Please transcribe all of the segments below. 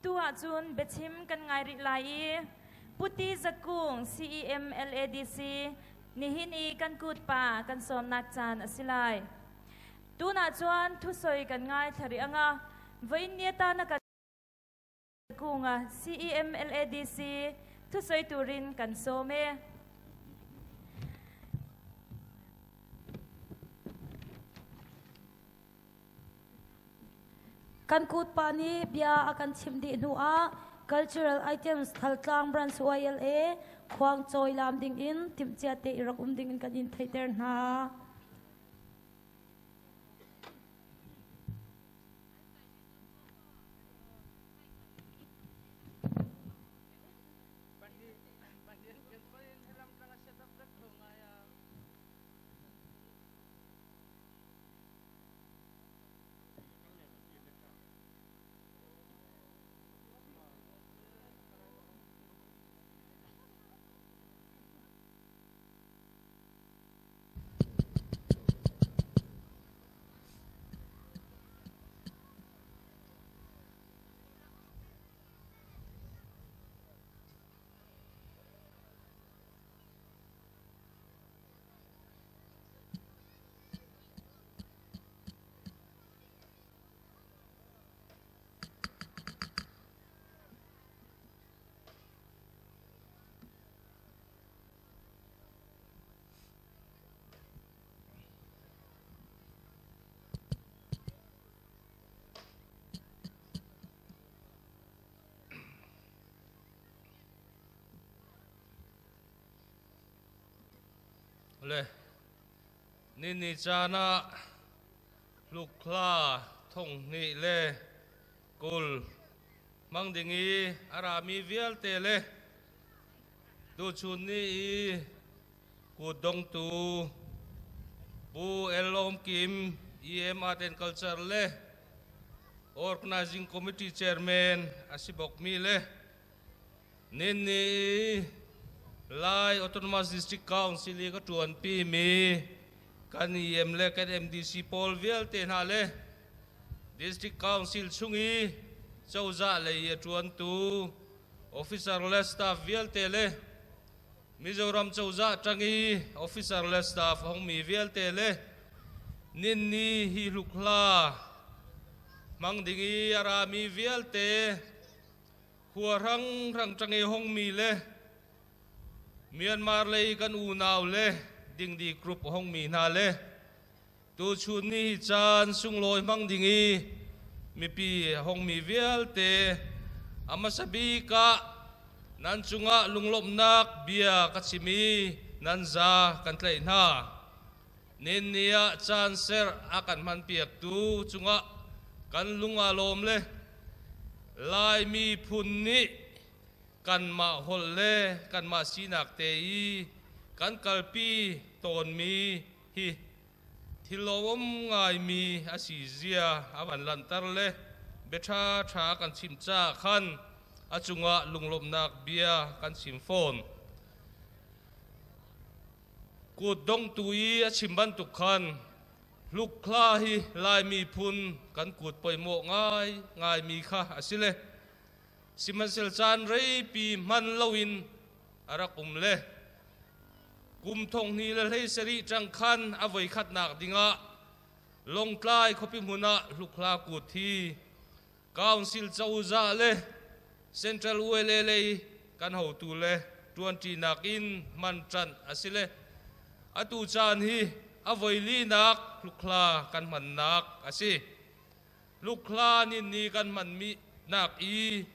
Tu ahcun biachim kan ngai rih lai i Puti Zakung CEM LADC nihin i kan kutpa kan sawmnak caan a si lai. Tunah cun thusoi kan ngai thlari anga voin ni ta na kan kunga CEM LADC thusoi turin kan sawm e. Kan kutpa nih bia a kan chimh dih hnuah Cultural Items Thaltlang Branch YLA khuangcawi laam dingin timhcia te i rak um dingin kan in theihter hna. Le ni ni caan ah hlukhla 2020 hmang ding i a rami vialte le tuchun ni i kutdongtu Pu Elawm Kim EM Art and Culture le Organizing Committee Chairman a si bawkmi le Nin ni i Lai Autonomous District Council i ka ṭuanpimi kan EM le kan MDC pawl vialte hna le District Council chung i cozah lei i a ṭuantu officer le staff vialte le Mizoram cozah ṭang i officer le staff hongmi vialte le ninni hi hlukhla hmang ding i a rami vialte Khua hranghrang ṭange hongmi le Myanmar lei kan unau le dingdi group hongmi hna le tuchun ni hi caan sunglawi hmang ding i mipi hongmi vialte a hmasa bik ah nan cungah lunglawmhnak bia ka chim i nan za kan tlaih hna. Ninni ah caan ser a kan hmanpiaktu cungah kan lung aa lawm le Laimi phun nih kanmah holh le kanmah sinak te i kan kalpi tawnmi hi thil lawmawm ngaimi a si zia a van lanhter le bia ṭhaṭha kan chim caah khan a cungah lunglawmhnak bia kan chim fawn. Kutdongtu i a chim bantuk khan hlukhla hi Lai miphun kan kut poimawh ngai ngaimi kha a si le sihmanhsehlaw caan reipi hman loin a rak um le kum 2017 ṭang khan a voikhatnak dingah Lawngtlai khuapi hmun ah hlukhla kut hi Council cozah le Central ULA lei kan hotu le ṭuanṭinak in hman ṭanh a si le atu caan hi a voilinak hlukhla kan hmannak a si. Hlukhla ninni kan hmanmi nak i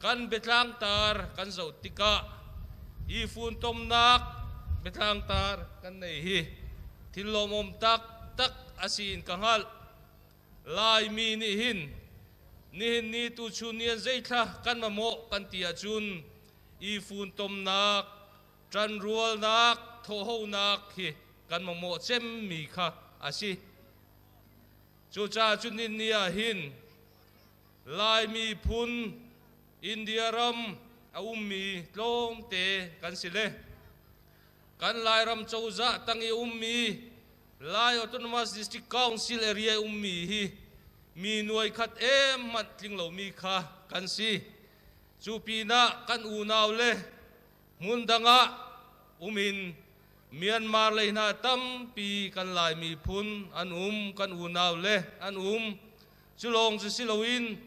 kan biatlangtar kan zoh tikah i funtomnak biatlangtar kan nei hi thil lawmawm taktak a si in ka hngalh. Laimi nih hin nihin ni tuchun ni an zeithla kan mamawh kan ti ahcun i funtomnak, ṭanrualnak, thawhhonak hi kan mamawh cemmi kha a si. Cucaah cun nihin ni ah hin Laimi phun India ram a ummi tlawmte kan si le kan Lairam cozah tang i ummi Lai Autonomous District Council area ummi hi Mi nuai khat em hmanh tling lomi kha kan si. Cu pinah kan unau le hmun dang ah um in Myanmar lei hna tampi kan Lai miphun an um, kan unau le an um. Cu lawng cu si loin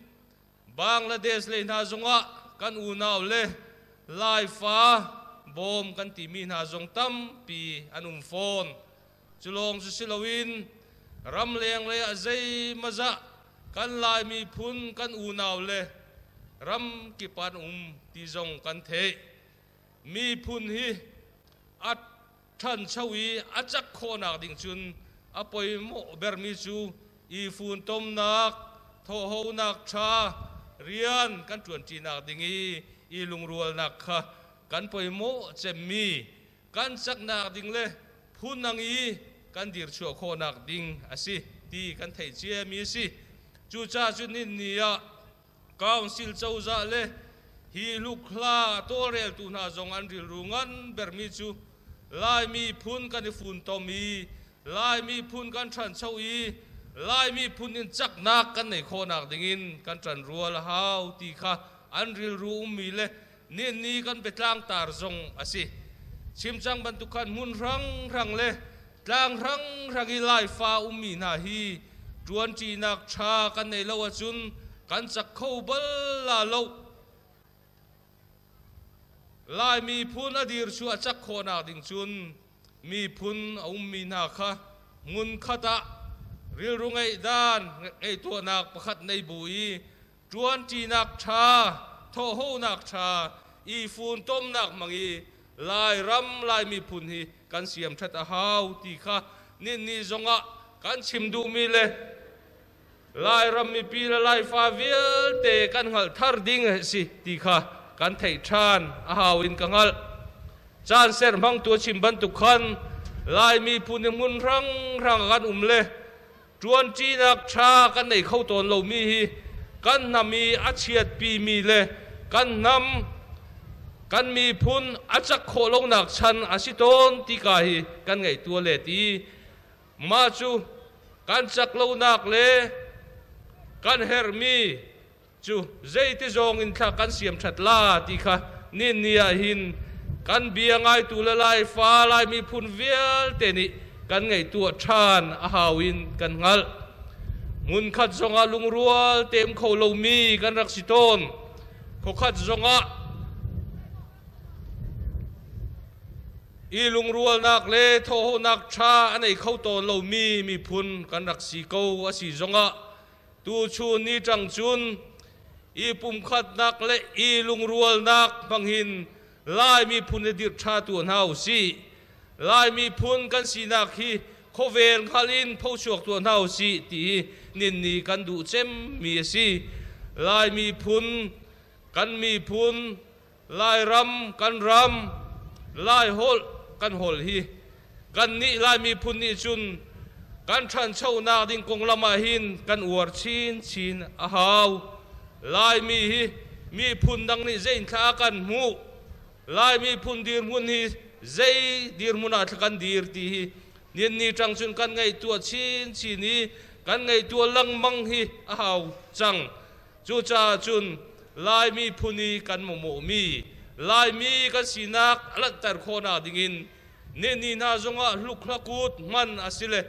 Bangladesh lei hna zongah kan unau le Laifa bawm kan timi hna zong tampi an um fawn. Cu lawng cu si loin ramleng lei ah zeimazah kan Lai miphun kan unau le ram kip ah an um ti zong kan theih. Miphun hi a ṭhancho i a cak khawhnak ding cun a poimawh bermi cu i funtomnak, thawhhonak ṭha, rian kan ṭuanṭinak ding i i lungrualnak kha kan poimawh cemmi kan caknak ding le phundang i kan dirchuah khawhnak ding a si ti kan theih ciami a si. Cucaah cun ni ah Council cozah le hi lukhla tawlreltu hna zong an rilru ngan bermi cu Lai miphun kan i funtom i Lai miphun kan ṭhancho i Lai miphun in caknak kan neih khawhnak dingin kan ṭan rual a hau ti kha an rilru ummi le ninni kan biatlangtar zong a si. Chimcang bantuk khan hmun hranghrang le tlang hranghrang i Laifa ummi hna hi ṭuanṭinak ṭha kan neih lo ahcun kan cak kho bal la lo. Lai miphun a dir cu a cak khawhnak ding cun miphun a ummi hna kha hmunkhat ah rilru ngeih dan ngeihtuahnak pakhat nei bu i ṭuanṭinak ṭha, thawhhonak ṭha, i funtomnak hmang i Lairam Lai miphun hi kan siamṭhat a hau ti kha ninni zongah kan chim duhmi le Lairam mipi le Laifa vialte kan hngalh thar ding a si ti kha kan theih ṭhan a hau in ka hngalh. Caan ser hmangtu a chim bantuk khan Lai miphun hi hmun hranghrang ah kan um le ṭuanṭinak ṭha kan nei kho tawn lomi hi kan hnam i a chiatpimi le kan hnam kan miphun a cak khawh lonak chan a si tawn ti ka hi kan ngaihtuah le ti mah cu kan cak lonak le kan herhmi cu zeiti zawng in thla kan siam ṭhat la ti kha ninni ah hin kan bia ngaitu le Laifa Lai miphun vialte nih kan ngaihtuah ṭhan a hau in kan hngalh. Hmunkhat zongah lungrual tem kho lomi kan rak si tawn. Khuakhat zongah i lungrualnak le thawhawnak ṭha a nei kho tawn lomi miphun kan rak si ko a si zongah Tuchun ni ṭang cun i pumkhatnak le i lungrualnak hmangin Lai miphun le dirh ṭha tuah hna u sih. Lai miphun kan sinak hi khuavel hngal in phochuak tuah hna u sih ti hi ninni kan duh cemmi a si. Lai miphun kan miphun Lairam kan ram Lai holh kan holh hi kannih Lai miphun nih cun kan ṭhanchonak ding konglam ah hin kan uar chinchin a hau. Laimi hi miphun dang nih zeithla kan hmuh, Lai miphun dirhmun hi zei dirhmun ah thla kan dir ti hi ninni ṭang cun kan ngaihtuah chinchin i kan ngaihtuah lengmang hi a hau cang. Cucaah cun Laimi phun i kan mawhmawhmi Laimi kan sinak a langhter khawhnak dingin nihni hna zongah hlukhla kut hman a si le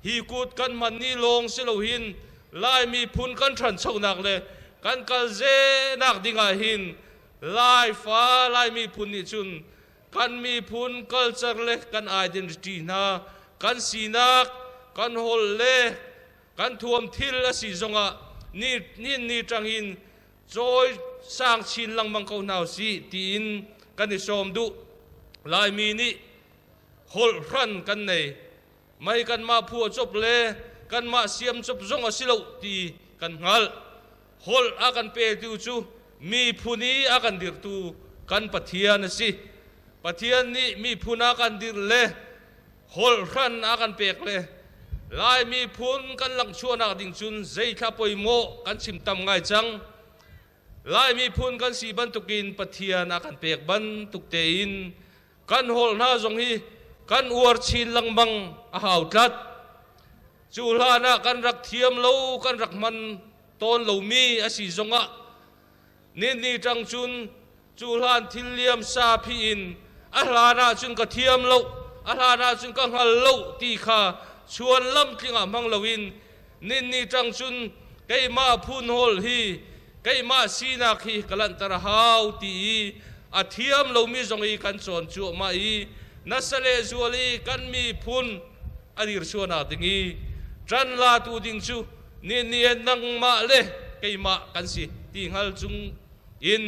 hi kut kan hman ni lawng si loin Laimi phun kan ṭhanchonak le kan kal zenak dingah hin Laifa Laimi phun nih cun kan miphun culture le kan identity hna kan sinak kan holh le kan thuam thil a si zongah ni ni ṭangin cawi sang chin lengmang ko hna usih tiin kan i sawm duh. Laimi nih holh hran kan nei. Mei kanmah phu a cop le kanmah siam cop zong a si lo ti kan hngalh. Holh a kan petu cu miphun i a kan dirhtu kan Pathian a si. Pathian nih miphun a kan dirh le holh hran a kan pek le Lai miphun kan langhchuahnak ding cun zeithla poimaw kan chim tam ngai cang. Lai miphun kan si bantukin Pathian a kan pek bantuk tein kan holh hna zong hi kan uar chin lengmang a hau tlat. Cu hlan ah kan rak thiam lo, kan rak hman tawn lomi a si zongah nini ṭang cun cu hlan thil liam sa phi in a hlan ah cun ka thiam lo, a hlan ah cun ka hngal lo ti kha chuan lamtling ah hmang loin nini ṭang cun keimah phun hawl hi keimah sinak hi ka lanhter a hau ti i a thiam lomi zong i kan cawn cuahmah i nasa le zual i kan miphun a dirsuanak ding i ṭan latu ding cu ni ni nangmah le keimah kan si ti hngal cung in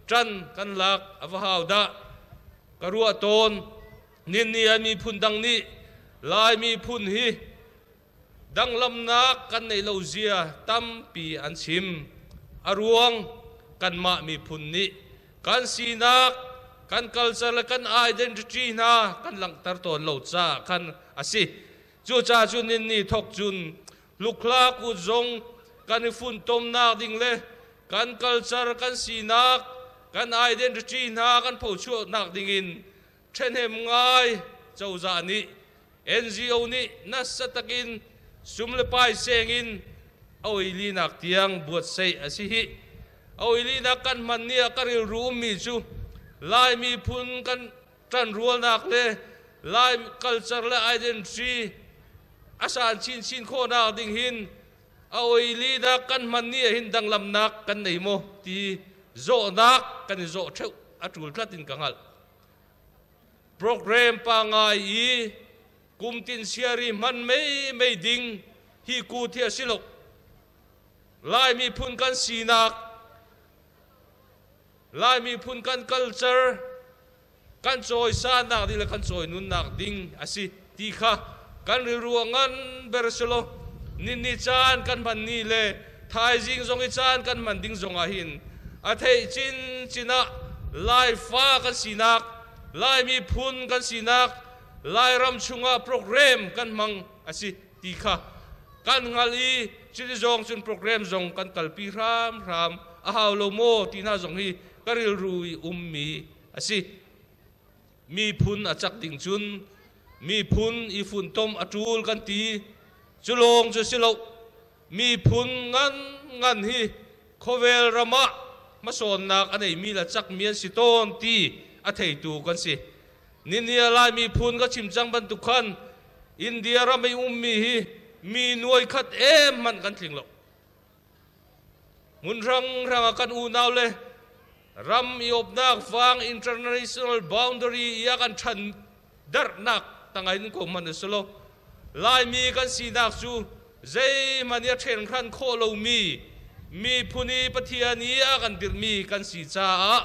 ṭan kan lak a va hau dah ka ruah tawn. Ni ni a miphun dang nih Lai miphun hi danglamnak kan neih lo zia tampi an chim. A ruang kanmah miphun nih kan sinak, kan culture le kan identity hna kan langhter tawn lo caah khan a si. Cucaah cun ninni thawk cun lukhla kut zong kan i funtomnak ding le kan culture, kan sinak, kan identity hna kan phochuahnak ding in ṭhahnem ngai cozah nih NGO nih nasa takin sum le pai seng in a oilinak tiang buatsaih a si hi. A oilinak kan hman ni ah ka rilru ummi cu Lai miphun kan ṭanrualnak le Lai culture le identity a san chinchin khawhnak ding hin a oilinak kan hman ni ah hin danglamnak kan nei maw ti zawhnak kan i zawh ṭheu a ṭul tlat in ka hngalh. Program pa ngai i kumtin siari hman mei mei ding hi ku thi a si lo. Lai miphun kan sinak, Lai miphun kan culture, kan cawisannak ding le kan cawinunnak ding a si ti kha kan rilru a ngan ber si lo. Ninni caan kan hman ni le thaizing zong i caan kan hman ding zong ah hin a theih chinchin ah Laifa kan sinak, Lai miphun kan sinak, Lairam chungah program kan hmang a si ti kha kan hngal i cuti zong cun program zong kan kalpi hramhram a hau lo maw ti hna zong hi ka rilru i ummi a si. Miphun a cak ding cun miphun i funtom a ṭul kan ti. Cu lawng cu si lo, miphun ngan ngan hi khawvel ram ah hmasawnnak a neimi le cakmi an si tawn ti a theitu kan si. Ninia Lai miphun ka chim cang bantuk khan India ram i ummi hi mi nuai khat em hmanh kan tling lo. Hmun hrang ah kan unau le ram i awpnak fang international boundary i a kan ṭhan darhnak tangain ko hmanh a si lo. Laimi kan sinak cu zeihmanh i a ṭhenhran khawh lomi miphun i Pathian i a kan dirhmi kan si caah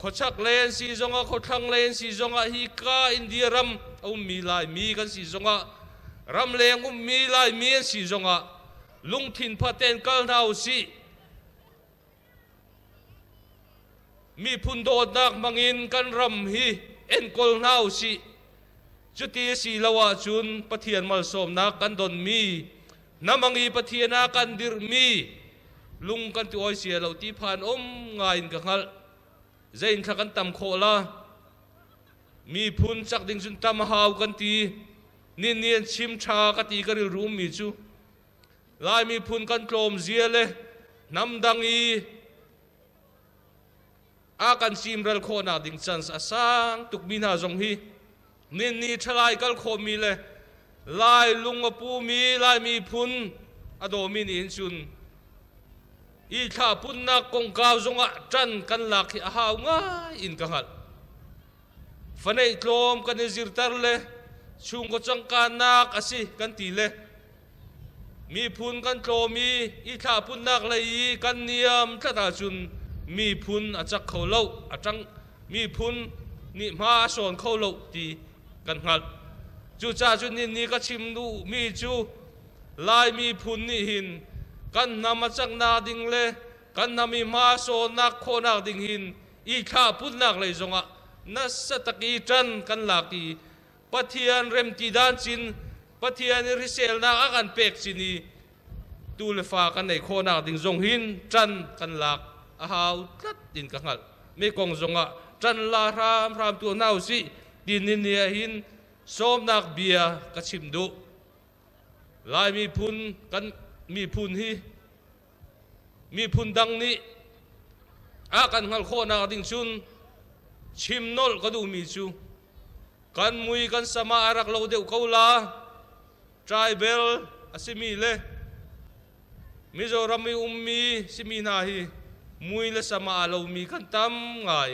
khuachak lei an si zongah khuathlang lei an si zongah hika India ram a ummi Laimi kan si zongah ramleng ummi Laimi an si zongah lungthin phaten kal hna u sih. Miphun dawtnak hmangin kan ram hi enkawl hna u sih. Cuti a si lo ahcun Pathian malsawmnak kan donmi, namang i Pathian ah kan dirhmi lung kan ti oi sia lo ti phan um ngai in ka hngalh. Zein thla kan tam khawh la? Miphun cak ding cun tam hau kan ti. Nin ni an chim ṭha ka ti ka rilru ummi cu Lai miphun kan tlawm zia le hnam dang i a kan cimral khawhnak ding chance a sang tukmi hna zong hi ninni ṭhalai kal khawhmi le Lai lung a pumi Lai miphun a dawmi nih hin cun i thlahpunnak kongkau zongah ṭan kan lak hi a hau ngai in ka hngalh. Faneih tlawm kan i zirter le chungkaw cangkannak a si kan ti le miphun kan tlawm i i thlahpunnak lei i kan niam tlat ahcun miphun a cak kho lo, a ṭang miphun nih hma a sawn kho lo ti kan hngalh. Cucaah cun ni ka chim duhmi cu Lai miphun nih hin kan hnam a caknak ding le kan hnam i hma sawnnak khawhnak ding hin i thlahpunnak lei zongah nasa tak i ṭan kan lak i Pathian remti dan cin Pathian i hriselnak a kan pek cin i tu le fa kan nei khawhnak ding zong hin ṭan kan lak a hau tlat in ka hngalh. Mekong zongah ṭan la hramhram tu hna usih ti ni ni ah hin sawmnak bia ka chim duh. Lai miphun kan miphun hi miphun dang nih a kan hngalh khawhnak ding cun chim nolh ka duhmi cu kan mui kan sama a rak lo deuh ko la. Tribal a simi le Mizoram i ummi simi hna hi mui le sama a lomi kan tam ngai.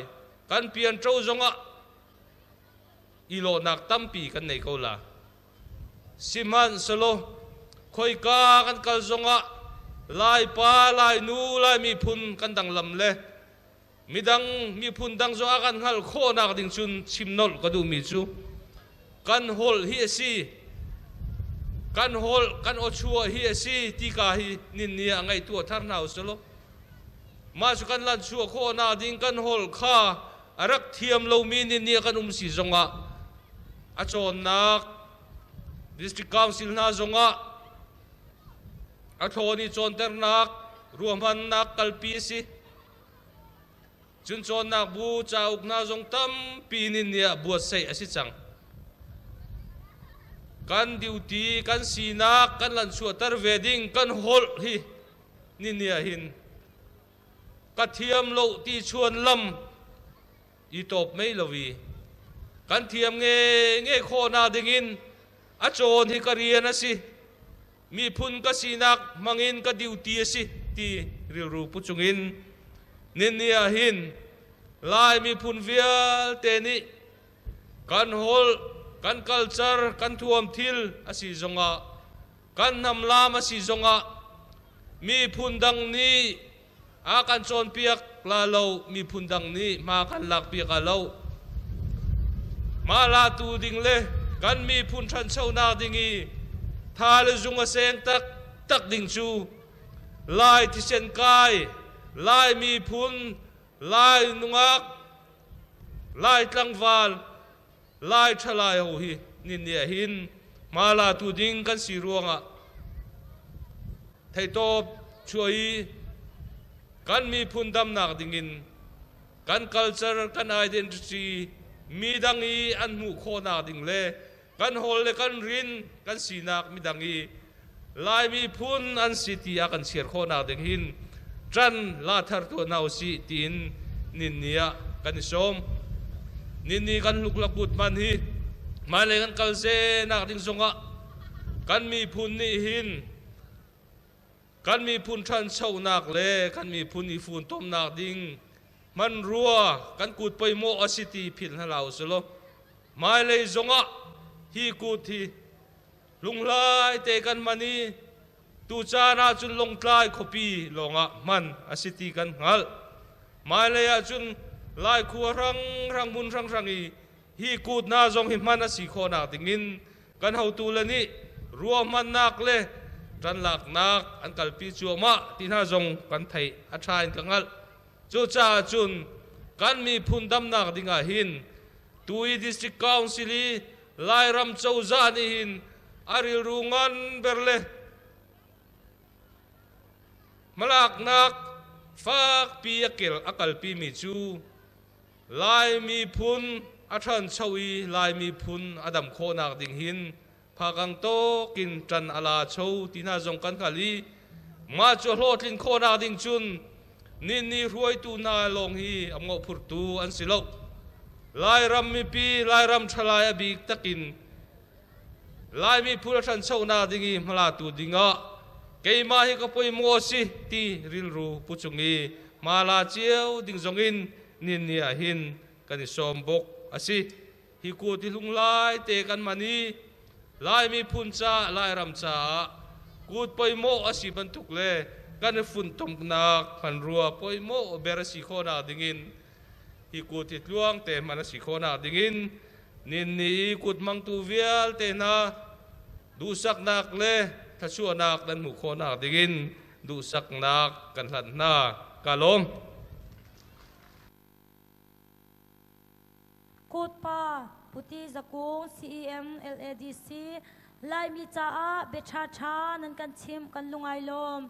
Kan pianṭo zongah i lawhnak tampi kan nei ko la. Sihmanhsehlaw khoika kan kal zongah Laipa, Lainu, Lai miphun kan danglam le midang miphun dang zong a kan hngalh khawhnak ding cun chim nolh ka duhmi cu kan holh hi a si. Kan holh, kan awchuah hi a si ti ka hi ninni ah ngaihtuah thar hna usih Mah cu kan lan chuah khawhnak ding kan holh kha a rak thiam lomi ninni ah kan um si zongah a cawnnak district council hna zongah a thlawn i cawnternak ruahmannak kalpi a si. Cun cawnnak bu cauk hna zong tampi nin ah buatsaih a si cang. Kan duty, kan sinak, kan lanchuahter ve ding kan holh hi ni ah hin ka thiam lo ti chuan lam i tawp mei lo i kan thiam nge nge khawhnak dingin a cawn hi ka rian a si. Miphun ka sinak hmangin ka duty a si ti rilru pu chungin ninni ah hin Lai miphun vialte nih kan holh, kan culture, kan thuam thil a si zongah, kan hnamlam a si zongah miphun dang nih a kan cawnpiak la lo, miphun dang nih hma kan lakpiak a lo. Mah la tu ding le kan miphun ṭhanchonak ding i tha le zung a seng taktak ding cu Lai thisen kai, Lai miphun, Lai nungak, Lai tlangval, Lai ṭhalai ho hi ninni ah hin hma la tu ding kan si ruangah theitawp chuah i kan miphun damnak dingin kan culture, kan identity mi dang i an hmuh khawhnak ding le kan hawl le kan rin kan sinak midang i Lai miphun an si ti a kan chiar khawhnak ding hin ṭan la thar tuah hna usih tiin ninni ah kan i sawm. Ninni kan hluklakut man hi hmailei kan kal zenak ding zongah kan miphun nih hin kan miphun ṭhanchonak le kan miphun i funtomnak ding hmanrua kan kut poimawh a si ti philh hna hlah usih law hmailei zongah hi kut hi Lunghlai te kan hman i tucaan ahcun Lawngtlai khuapi lawngah hman a si ti kan hngalh. Hmailei ahcun Lai khua hranghrang hmun hranghrang i hi kut hna zong hi hman a si khawhnak dingin kan hotu le nih ruahmannak le ṭanlaknak an kalpi cuahmah ti hna zong kan theih a ṭha in ka hngalh. Cucaah cun kan miphun damnak dingah hin tu i District Council i Lairam cozah nih hin a rilru ngan ber le hmalaknak fakpi a kel a kalpimi cu Lai miphun a ṭhancho i Lai miphun a dam khawhnak ding hin phakang tawk in ṭan a la cho ti hna zong kan hngal i mah cu hlawhtlin khawhnak ding cun ninni hruaitu hna lawng hi a mawhphurtu an si lo. Lairam mipi, Lairam ṭhalai a bik takin Lai miphun a ṭhanchonak ding i hmalatu dingah keimah hi ka poimaw a si ti rilru pu cung i hmala cio ding zongin ninni ah hin kan i sawm bawk a si. Hi kut hi hlunglai te kan man i Lai miphun ca, Lairam caah kut poimawh a si bantuk le kan i funtomnak hmanrua poimawh ber a si khawhnak dingin hi kut hi tluang te hman a si khawhnak dingin ninni i kut hmangtu vialte hna duhsaknak le thluachuahnak nan hmuh khawhnak dingin duhsaknak kan hlanh hna. Ka lawm. Kutpa Puti Zakung CEM LADC Laimi caah bia ṭhaṭha nan kan chimh kan lungai lawm.